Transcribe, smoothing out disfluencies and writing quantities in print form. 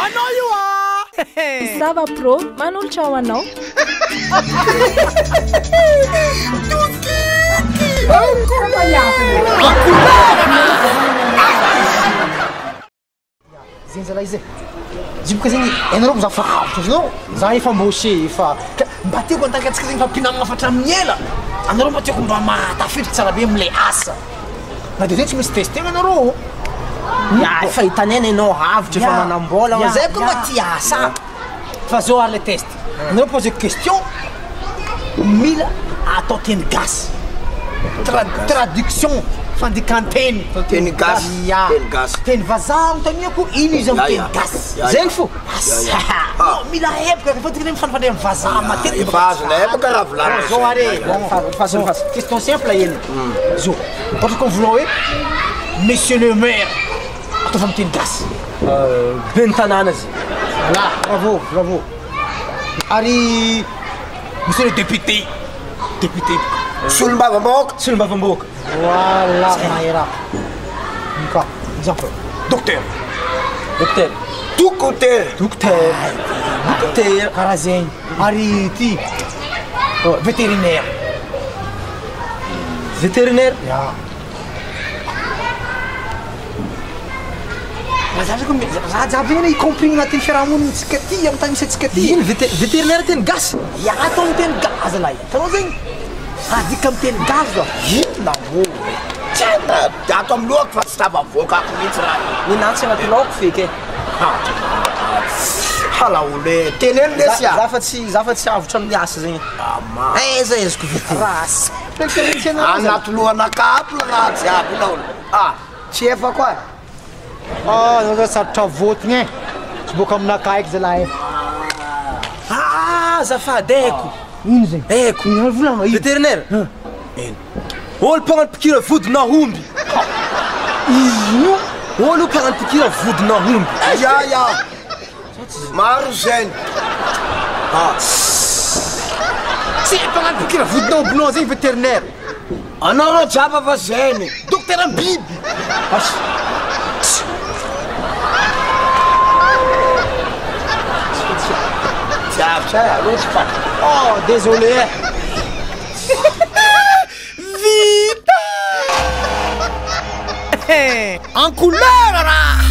Anao io ah! Sava Pro manolotra ho anao. Zegny zalahy izy e. Izy boka zegny hainareo za fa avotra azonao, za efa embauché efa ka mba tiako en tant que antsika zegny efa mpinamagna fa hatramin'ny ela, anareo mba tiako mba mahatafiditra tsara be amle asa. Na de zay tsy maintsy testena anareo. Ya efa hitanay nenao avotra efa manam-bola, zay koa mba tia asa. Fa zao ary le test, anareo poseko question, mila atao teny gasy, traduction, fandikan-teny. Teny gasy, Ya. teny gasy. Teny vazaha anontaniako, ino izy amin'ny Ya, ya. teny gasy. Ya, ya. Zegny fo. Ya, ya. Non, mila heboka, fa tokony mifanifandray amin'ny vazaha matetika. Efa azonay heboka raha volagny. Bon, zao ary e, bon, Fa- fa- question simple eny. Zao, ohatra koa mivolagna hoe, monsieur le maire, ataovy amin'ny teny gasy. Ben'ny tanàna izy. Voilà, bravo, bravo. Ary monsieur le député, député. Solombavambahoaka. Solombavambahoaka. Voilà, mahay raha. Mika, exemple. Docteur. Docteur. Dokotera. Docteur. Docteur. Karaha zegny. Ary ty, vétérinaire. Vétérinaire. Ya. Raha jiaby zegny, raha jiaby zegny y compris agnatin'ny fiarahamonintsika ty, amin'ny tany misy antsika ty. Ino vétérinaire teny gasy? Ya, atao amin'ny teny gasy azalahy. Hitanao zegny? Adika amin'ny teny gasy zao. Inona moa? Tsy haiko, ato amin'ny lohako fa tsy tafavoakako mihitsy raha io. Ny tsy agnaty laoko feky e. Hala olo e, teneno lesy a. Za fa tsy za fa tsy avotra amin'ny asa zegny. Ama. Aiza aizako vétérinaire. Raha simple mihitsy ianao zany. Anaty lohanakahy aby raha jiaby io laolo. Ah, tsy efako ah. Ah, anao zany sarotra vôtigny e. Tsy boaka aminakahy eky zalahy e. Ah, azafady haiko. Ino zegny? Haiko. Ino volagna ino? Vétérinaire. Olo mpagnano pikira vodin'ahomby. Ino? Olo mpagnano pikira vodin'ahomby. Ya ya. Maro zegny. Ah. Tsy mpagnano pikira vodin'aombinao zegny vétérinaire. Anao rô jiaby fa zegny. Docteur biby. Tsy avotra e, aleo tsy fa. Oh, désolé e. Vita! En couleur raha.